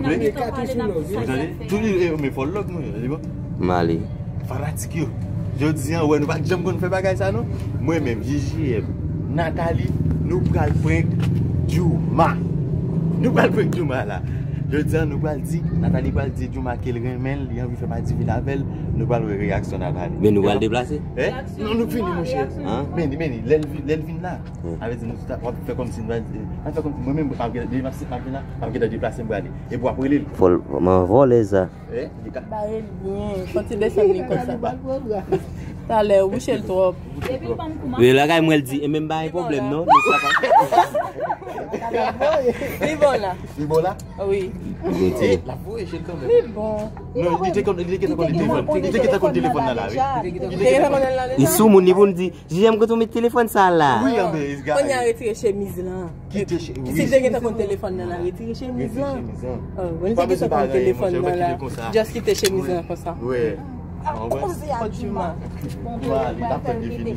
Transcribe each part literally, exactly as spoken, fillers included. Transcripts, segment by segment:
N ap gentan pale, n ap di sa k ap fèt. Tou li, e, men fò l lòk mwen, li bon? M ale. Fanatik yo. Jodi a, wè, nou pa t janm konn fè bagay sa, non? Mwen menm, J J M, Nathalie, nou pral prank Jooma. Nou pral prank Jooma la. Jodi a, nou pral di, Nathalie pral di Jooma ke l renmen l, li anvi fè pati vil avè l. Nou pral wè reyaksyon Nathalie. Men nou pral deplase? Eh? Non, nou fini, monchè. Men, men, lè l vin, lè l vin la, avè di nou tout ap fè kòmsi nou pral, n ap fè kòmsi mwen menm, m ap gen, depi m ap, m ap vin la, m ap gentan deplase m prale. Epi w ap rele l. Fò l, man vòlè sa. Eh, li ka. Bare l byen, fò ti desann li konsa. Talè, ou bouche l twòp. Depi l pa m kouman. Men lakay mwen l di, e menm pa gen pwoblèm non. Li bon la. Li bon la? Wi. L ap voye jel kanmenm. Li bon. Non, li te konn, li te gentan konn li telefòn. Li te gentan konn telefòn nan la, wi. Li te gentan konn li la deja. Li sou moun, li pou n di, J M, kote w met telefòn sa la? Wi, anben, kounye a retire chemiz lan. Kite chemiz. Si te gentan konn telefòn nan la, retire chemiz lan. Retire chemiz lan. Oh, mwen te gentan konn telefòn nan la. Just kite chemiz lan konsa. Wi. Ap koze a Jooma. Jooma, li t ap tann li vini.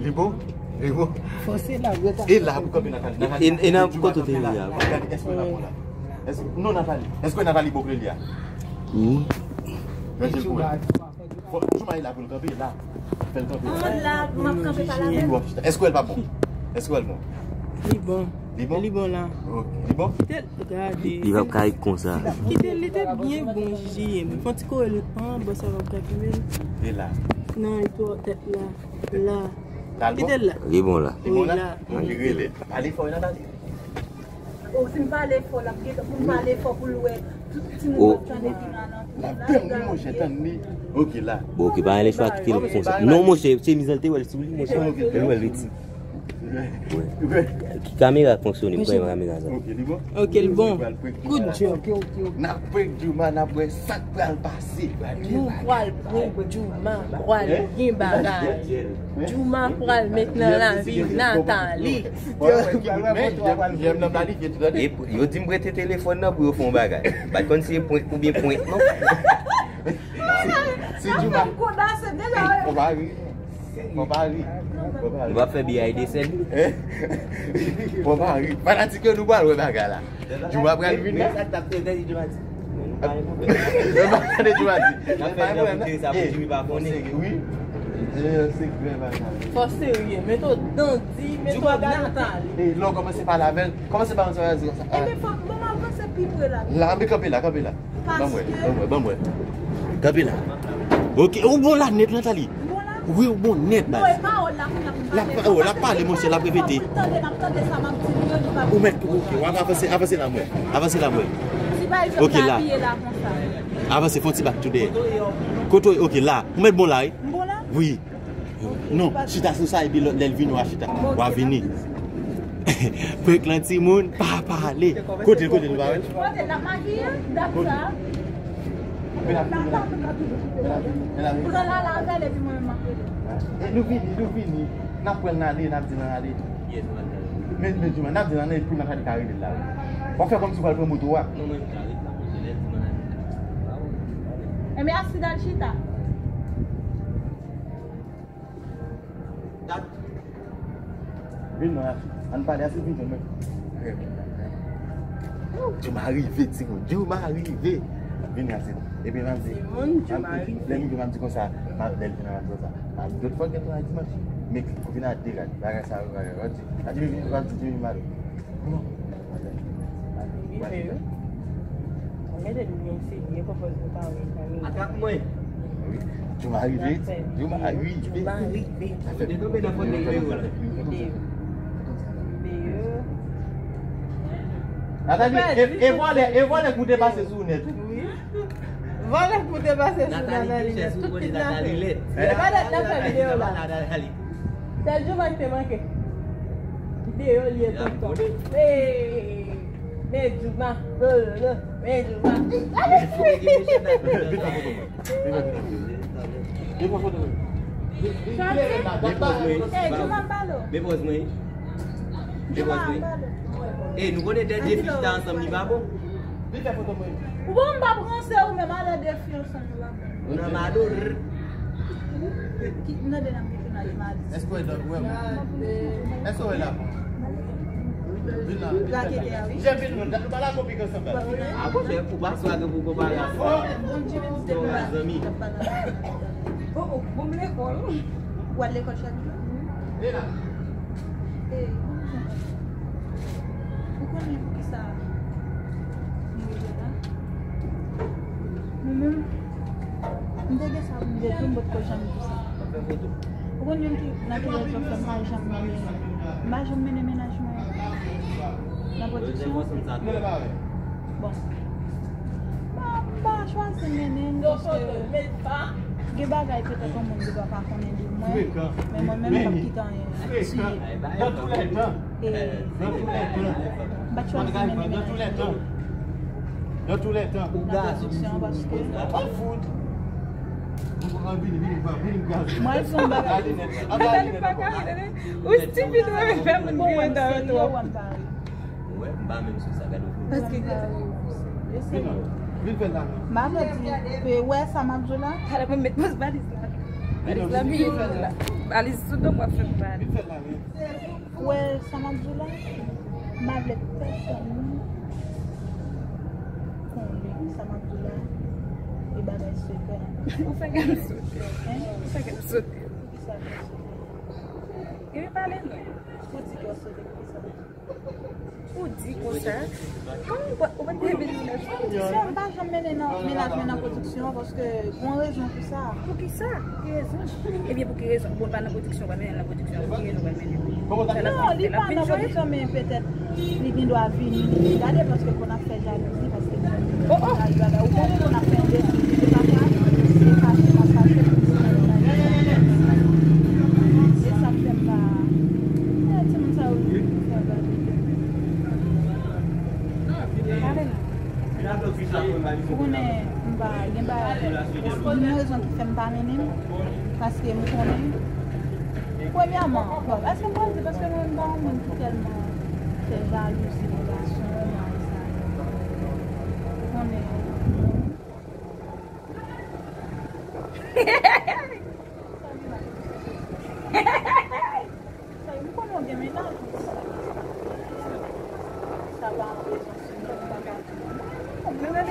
Li bon? Li bon? Fòse la, e la pou kanpe Nathalie. E, e nan kote w te ye a? Gade, èske l ap bon la? Èske, non, Nathalie. Èske Nathalie bon pou li a? Wi. Gade l pou wè. Fò, Jooma e la pou l kanpe, la. Fè l kanpe. Ah, la, m ap kanpe pa la menm. Èske w wè l pa bon? Èske w wè l bon? Li bon. Li bon? Li bon la. Ok. Li bon? Tèt, gade. Li p ap ka ret konsa. Kite l, li te byen bon, J J M. Fò ti kore l anba sa w ap gade men. E la. Non, li twò tèt la. La. La l bon? Kite l la. Li bon la. Li bon la? Wi, la. Ok, rele. Pale fò, Nathalie. Oh, si m pale fò, l ap gentan, pou m pale fò, pou l wè, tout timoun ap tande epi nan alantou. L ap tann li, monchè, tann li. Ok, la. Bon, ok, pa gen lechwa kite l konsa. Non, monchè, chemiz lan te wè l sou li, monchè. L wè l reti. Wi. Ki kamera fonksyone, pran kamera sa. Ok, li bon? Ok, l bon. Good job. N ap prank Jooma, n ap wè sa k pral pase. Nou pral prank Jooma, pral gen bagay. Jooma pral met nan lavi Nathalie. Yo di m prete telefòn nan pou yo fè yon bagay. M pa t konn si se prank oubyen prank non. Si Jooma. Fò pa ri. Fò pa ri. Fò pa ri. Nou ap fè B I D sèl. Fò pa ri. Fanatik yo, nou pral wè bagay la. Jooma pral vini. Jooma di. N ap fè jan pou tire sa pou Jimmy pa konnen. Wi. Fò serye, mete w dandi, mete w gade Nathalie. E lè w kòmanse pale avè l, kòmanse ba yon ti bagay konsa. Ebyen, fò, bon, m avanse pi pre la. La, men kanpe la, kanpe la. Ban m wè, ban m wè, ban m wè. Kanpe la. Ok, ou bon la nèt, Nathalie. Wi, ou bon nèt, baz. L ap, oh, l ap pale, monchè, l ap repete. Ou mèt, ok, w ap avanse, avanse la mwen. Avanse la mwen. Ok, la. Avanse, fè yon ti bak tou dèyè. Kote w ye? Ok, la. Ou mèt bon la, wi. Wi. Non, chita sou sa, epi lè, lè l vini, w a chita. W a vini. Prank lan timoun, pa pale. Kote l, kote l, nou pa wè l? Kote l ap makiye, dat sa. Men ap vini, men ap vini, men ap vini. Pran la, la, gade, epi mwen menm m ap rele. E nou vini, nou vini. N ap pran l n ale, n ap di l n ale. Men, men, di mwen, n ap di l n ale, pou Nathalie ka rele l la, wi. W ap fè kòmsi w pral pran moto a. Non, mwen, m ka ret la, monchè, lè di mwen n ale. Ebyen, aswit al chita. Dat. Vin non, Aswit. Ann pale, Aswit, vin jwenn mwen. Jooma rive, timoun. Jooma rive. Vin, Aswit. Epi m ap di, timoun, Jooma rive. Lè m rive, m ap di konsa, m ap, lè l vin, m ap di konsa. M ap di, lòt fwa, gen tonal dimanch. Men ou vin a de rad. Bagay sa yo, bagay. W ap di, w ap di, Jimmy mal. Non. Li vini. Mete l byen serye, papa, nou pa wè zanmi. Atak mwen. Jooma rive, Jooma rive. Jooma rive. Li tonbe nan fòt li, Vero la. Vero. Vero. Nathalie, e, e vòlè, e vòlè k moute pase sou ou nèt, wi. Wi. Vòlè k moute pase sou Nathalie, Nathalie nèt. Tout pitit Nathalie. E pa dat n ap fè videyo la. Sèl Jooma ki te manke. Videyo li ye tonton. Hey! Men Jooma, lo, lo, lo. Men Jooma. Vin pran foto mwen. Vin pran foto mwen. Vin pran foto mwen. Vin, vin, vin, vin, vin. Hey, Jooma, m pale w. Men pòz mwen. Men pòz mwen. Jooma, m pale w. Ey, nou konnen dènye fi chita ansanm, li pa bon. Vin fè foto mwen. Ou bon, m p ap ranse ou menm, alè de fi ansanm, nou pa bon. Ou nan malo. Ki, m tande n ap gen tounaj madi. Èske w wè, wè, wè? Èske w wè la? Rakete a, wi. Jè vin nou, nou pa la konpik ansanm la. A bon, jè, ou pa swa gen pou konpare a sa. Bondye menm se pa zanmi. Oh, oh, bon, m lekòl. Ou al lekòl chak jou? E la. E, ou konnen poukisa nou rive la? Mwen menm, m te gen sa pou m di tou, m potko janm di sa. Ou konn youn ki nan kilè zòt fè m pa janm mennen, m pa janm mennen mennaj mwen nan pwodiksyon. Bon. M pa, m pa chwazi mennen l paske gen bagay petèt yon moun li pa, pa konnen de mwen, men mwen menm m p ap kite anyen tiye. Dans tous les temps. E m pa t chwazi mennen mennaj mwen. Dans tous les temps. Nan pwodiksyon paske. Mwen son bagay. Ou stipid, mwen fè moun kriye nan yo twòp. Mwen, m pa menm sou sa, gade w. Paske. Vin fè l la. M ap di, wè sa m ap di w la? Talè mwen met pòz valiz la. Valiz la pi la. Valiz sou do m w ap fè m pale. Vin fè l la, men. Wè sa m ap di w la? M pa vle pèsonn konnen sa m ap di w la. E bagay sekrè. Ou fè gade m sote. Hein? Ou fè gade m sote. Poukisa w fè sote? Epi pale non. Ou di ke w sote, poukisa? Ou di konsa? Kòman ou pa, ou pa t dwe vin nan pwodiksyon? M pa janm mennen nan, mennaj mwen nan pwodiksyon paske gon rezon pou sa. Poukisa? Pou ki rezon? Ebyen, pou ki rezon? Bon, l pa nan pwodiksyon, ou pa mennen l nan pwodiksyon. Pou ki rezon ou pa mennen l? Non, li pa nan pwodiksyon, men petèt li gen dwa vini, vini gade paske konn ap fè jalouzi, paske li konn gen bagay, bagay. Ou konnen konn ap fè enbesil, li te pa ka, li fache, l ap fache pou li. E sa k fè m pa, eh, timoun sa yo, Ou konnen, m pa gen bagay. Yon rezon ki fè m pa mennen l, paske m konnen, premyèman, bon, èske m pral di, paske mwen, m pa yon moun ki tèlman fè jalouzi pou gason, bagay sa yo. Ou konnen. Sa yo, m konnen w gen mennaj, men sa pa yon rezon si mwen m pa ka di. Men, men,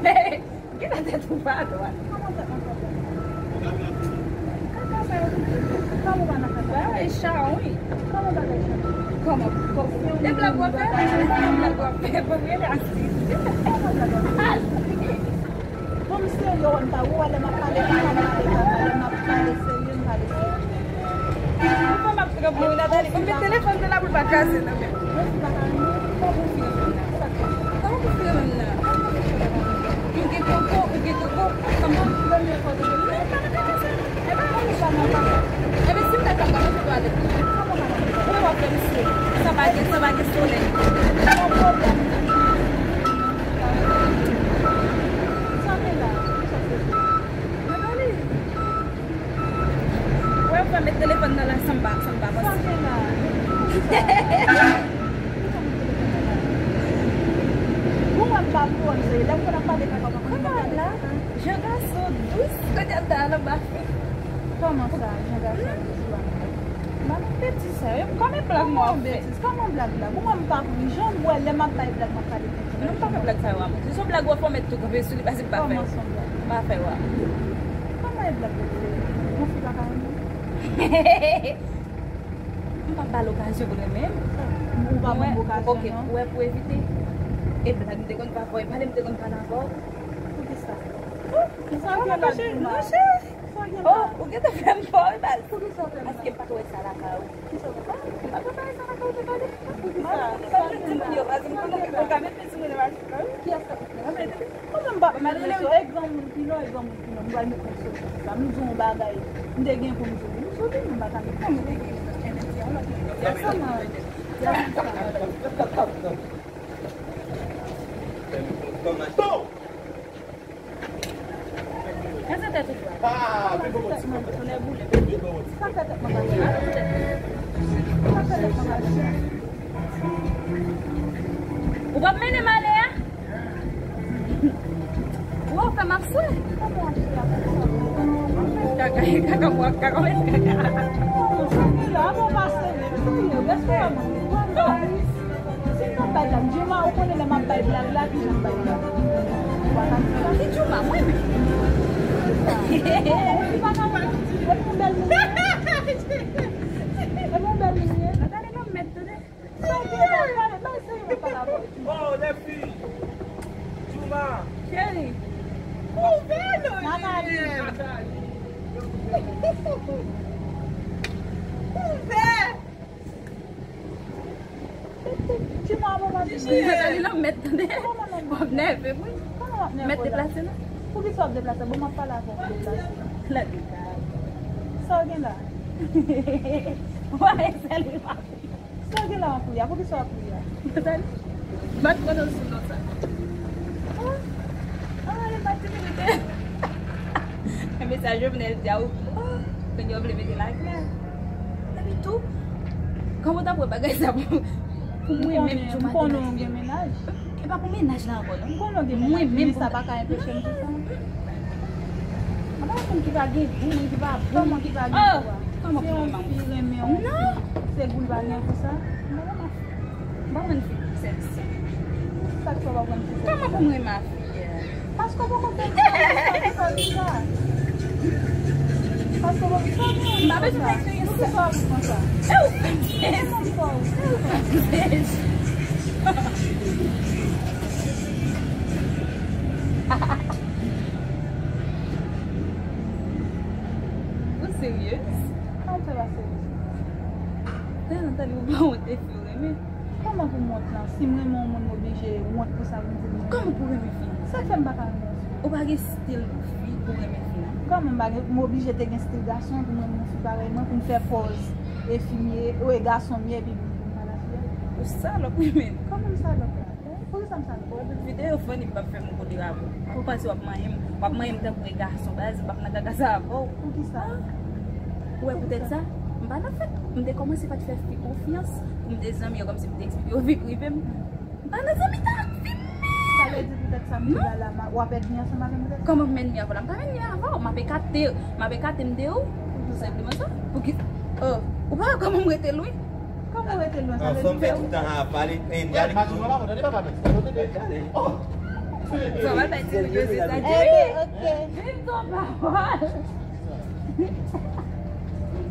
men, gen nan tèt ou pa dwat. Kòman tèt mwen pa dwat? Kaka sa yo, kòman w pa nan kaka? Bagay chan, wi. Kòman bagay chan? Kòman? Kòman? De blag w ap fè? De blag w ap fè? Bon, rele Astrid. Kòman blag w ap fè? Astrid. Bon, m serye, w wè m pa, ou wè lè m ap pale, m pa pale, m pa pale, lè m ap pale serye, m pale serye. Ou fè m ap tremble, wi, Nathalie. Ou met telefòn nan la pou l pa kraze nan men m. Mwen fi pa ka renmen. Kòman pou fi renmen m nan? Sa k pase? Kòman pou fi renmen m nan? Ou gen koko, ou gen koko, kòman? Premye fwa ou te gen koko? Non, pa nan kaka sa. E pa nan kaka sa, non, papa. Ebyen, si m ta ka, m ta fè avèk ou. Kòman pa nan kaka? Ou wè w ap fè misye. Sa pa gen, sa pa gen solèy. Yon pwoblèm. Sa gen la? Kisa se? Nathalie. Wè, ou fè met telefòn nan la sanba, sanba, bòs. Sa gen la? Kisa? Kisa met telefòn nan la? Bon, wè m pa pou wè m se lè m konn ap pale kaka, kòman la? Jan gason dous, kote m ta al anba. Kòman sa, jan gason dous la? Madanm betiz sa yo, kòman blag mwen ap fè? Kòman blag la? Bon, mwen m pa pou li. Jan m wè lè m ap bay blag, m ap pale tenten. Non, m pa fè blag sa yo a mwen. Se yon blag w ap fè, w mèt tou kanpe sou li, pase m pa fè. Kòman se yon blag? M pa fè w a. Kòman e blag ou fè? Yon fi pa ka renmen? M pa ba l okazyon pou l renmen m. Ou pa ban m okazyon, non? Oke, ou wè pou evite. E blag m te konn pa fè, e pale m te konn pale avè w. Poukisa? Sa gen la, cheri, non, cheri. Oh, ou gentan fè m pè, wi, baz. Paske m pa t wè sa lakay ou. M pa t wè sa lakay ou te pale. Sa gen la? Timoun yo, baz, m konnen ou ka met timoun yo, baz. Kiyès k ap met? Kòman m pa, m rele w, e granmoun ki non, e granmoun ki non, m pral met mwen sou sa. M di yon bagay, m te gen pou m di w, m sou li, m pa ka met mwen sou li. Kòman? Bon! Èske tèt ou dwat? Ah, pi bon ti papa. Tèt mwen, tonnè boule. Pi bon ti papa. Sa fè tèt mwen pa dwat? Sa fè tèt mwen pa dwat? Ou p ap mennen m ale a? Ou wè w fè m ap swe. Kaka, kaka, mwen ap kaka, mwen kaka. Sa ki la, bon, pase, men, sa yo, bèske mwen, mwen, mwen. Djouma, ou konnen lè m ap bay blag la, kijan m bay blag. Ou pa ka di sa. Ki Djouma, mwen menm. Ou pa ka di, ou pa ka di, ou bèl moun. E bon bèl moun ye. Nathalie, non, mèt tande. Sa w gen la, pale, bay serye, pale avè w. Oh, les filles. Djouma. Cheri. Ouvè, Loli. Nathalie. Ouvè. Ti mwa, papa, ti mwa. Nathalie, non, mèt tande. W ap nève mwen. Kòman w ap nève la? Mèt deplase, non? Poukisa w ap deplase? Bon, m ap pale avè w pou deplase. La, sa w gen la? Wè, sèl wi, m ap Sa gen la w ap ri a? Poukisa w ap ri a? Nathalie, m pa t konnen w sou non sa. Ah, ah, e pa ti minit. Enben sa Jovenel di a ou. Ah, kounye a w vle mete lakè. Epi tou, kòman w t ap wè bagay sa pou, pou mwen menm, Djouma? M konnen w gen mennaj. E pa pou mennaj la ankò, non. M konnen w gen mennaj, men sa pa ka enpeche m di sa. A pa yon moun ki pa gen gou, moun ki pa bon, moun ki pa gen gou a. Si yon fi renmen w, se gou l pa gen pou sa. M pa renmen fi. M pa renmen fi pou sèvis. Sa k fè w pa renmen fi? Kòman pou m renmen fi a? Paske w poko fè eksperyans sa pou sa di sa. Paske w poko fè eksperyans sa. M pa bezwen fè eksperyans sa. Poukisa w ap konsa? E ou fè m. Ou seryez? Kòman w fè pa seryez? Tande, tande, ou pa wont de fi w renmen? Kòman pou m wont lan? Si m renmen yon moun, m oblije wont pou sa pou m di l m renmen. Kòman pou renmen fi? Sa k fè m pa ka renmen fi? Ou pa gen stil fi pou renmen fi, non? Kòman m pa gen, m oblije te gen stil gason pou m renmen yon fi parèy mwen, pou m fè pòz e fi m ye, ou e gason m ye, epi pou m pa la fi a? Ou salòp, wi, men. Kòman m salòp la? Poukisa m sa fè? Ou wè tout videyo Fanny p ap fè m kote avè w. Ou panse w ap manyen m? W ap manyen m tankou e gason baz, m p ap nan kaka sa avè w. Poukisa? Ou wè poutèt sa, m pa nan fèt. M te kòmanse pa t fè fi konfyans pou m te zanmi yo, kòmsi m te eksplike yo vi prive m. M pa nan zanmi ta ak fi m. Sa vle di poutèt sa m di la la, w ap èd li ansanm avè m poutèt sa? Kòman pou m ènmi avè w la? M pa ènmi avè w. M ap ekate, m ap ekate m de ou. Tou senpleman sa. Poukisa? Oh, ou pa wè kòman m rete lwen? Kòman w rete lwen? Sa vle di fè tout tan a pale. Sa va bay ti moun yo se sa. Ok, ok. Vin ton pawòl.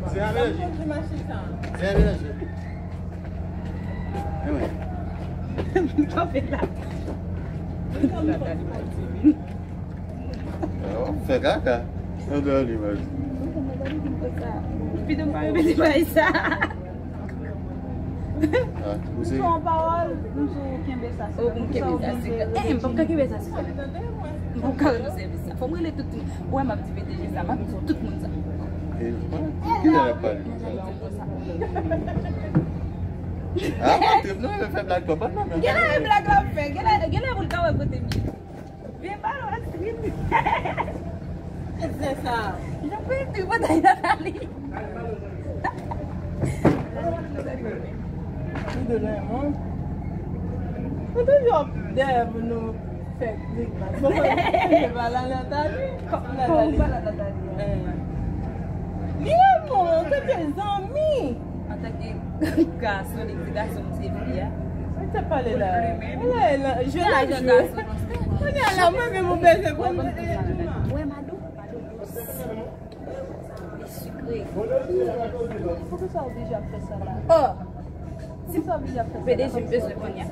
Se a melanje. Se a melanje. Kanpe la. Fè kaka. Andan li, mari. Pito pa repete bagay sa. Ah, ou se yon pawòl, m tou kenbe sa. Oh, m kenbe sa sekrè. Eh, m p ap ka kenbe sa sekrè. M p ap ka rann ou sèvis sa. Fò m rele tout moun. Ou wè m ap di P D G sa, m ap di tout moun sa. Eh, ki lè y ap pale? Ah, trip non, yo fè blag twòp, non, non. Genlè e blag l ap fè, genlè, genlè pou l ka wè kote m ye. Vin ba l, Astrid. Se sa. Jan pou di batay Nathalie. Li de lwen, non? Nou toujou ap dèyè pou nou fè klik la. Se pa la Nathalie. Kòman ou pa la Nathalie? Eh. Li renmen w, se te zanmi. Antanke gason, li di gason m se fi a. Mwen te pale la. Wè la, je la jwe. Kounye a la, mwen menm ou bezwen konn. Wè Madou, Madou dous. Li sikre. Poukisa w oblije ap fè sa la? Oh! Poukisa w oblije ap fè sa la? P D G m bezwen kounye a.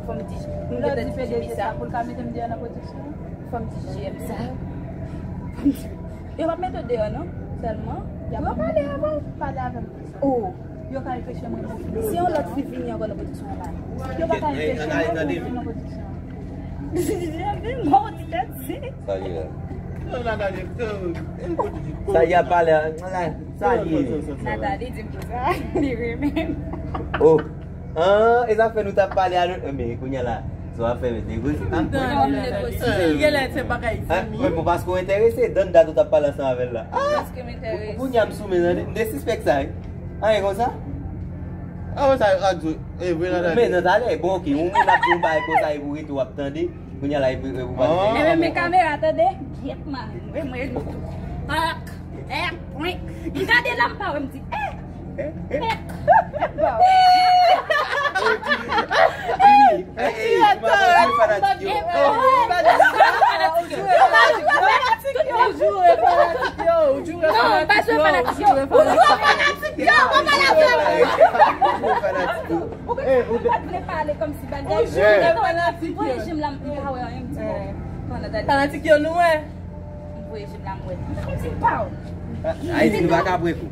Fò m di, m gentan di P D G sa pou l ka mete m deyò nan pwodiksyon an? Fò m di J M sa. Fò m di Yo p ap mete w deyò non, sèlman y ap pale avè w. Pale avè m konsa. Oh. Yo ka anpeche mwen monte. Si yon lòt fi vini ankò nan pwodiksyon an la. Yo pa ka anpeche mwen monte nan pwodiksyon an. Bon, ti tèt si. Sa li la? Sa li ap pale a? Sa li ye? Nathalie di m konsa, li renmen m. Oh. Ah, e zafè nou t ap pale a nou, men kounye a la, sa w ap fè, men negosi. Ah, kounye a, genlè se bagay zanmi. Men bon, paske w enterese, dan dat ou t ap pale ansanm avè l la. Ah, kounye a m sou men, tande, m te sispèk sa, wi. Anyen konsa? Ah, wè sa, ak zo, e vre nan tande. Men nan talè, bon, ok, yon moun ap di yon bagay konsa, epi w rete w ap tande, kounye a la, epi ou pa tande. Enben, men kamera, tande, gyèt man, mwen, mwen, ak, ak, prank. M gade la, m pa wè, m di, eh, eh, eh. Vini. Ey, ey, kòman w jwe fanatik yo? Ou jwe fanatik yo, ou jwe fanatik yo, ou jwe fanatik yo. Non, pa jwe fanatik yo. Ou jwe fanatik yo, mwen pa la fè. Ou jwe fanatik yo. Ou pa vle pale kòmsi bagay. Ou jwe fanatik yo. Voye je m la, m pa wè anyen, m di bon. Pandan gade. Fanatik yo nou wè. M voye je m la, m wè. Kòmsi m pa wè. Ayiti, nou pa ka pran kou.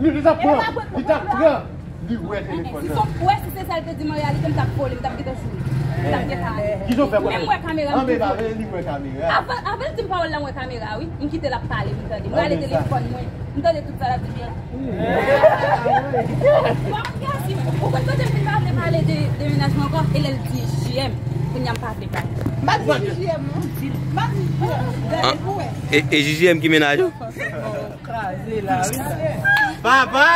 Li, li t ap pran. Li t ap pran. Li wè telefòn nan. Si se, wè, si se sa l te di m an reyalite, m t ap vole, m t ap gentan joure. M t ap gentan ale. Ki jan w fè konnen? Men m wè kamera, m di vole. Anben, li wè kamera. Avan, avan l di m pawòl la, m wè kamera, wi. M kite l ap pale, m tande. M rale telefòn mwen. M tande tout sa l ap di m yo. Bon, Yasmin, ou konn kote m vin pa vle pale de demenajman ankò, e lè l di J M, kounye a m pa vle pale. M pa di J M, non. M di l. M pa di J M. Gade pou wè. E, e J M ki menaj ou? Kraze la, wi. Papa!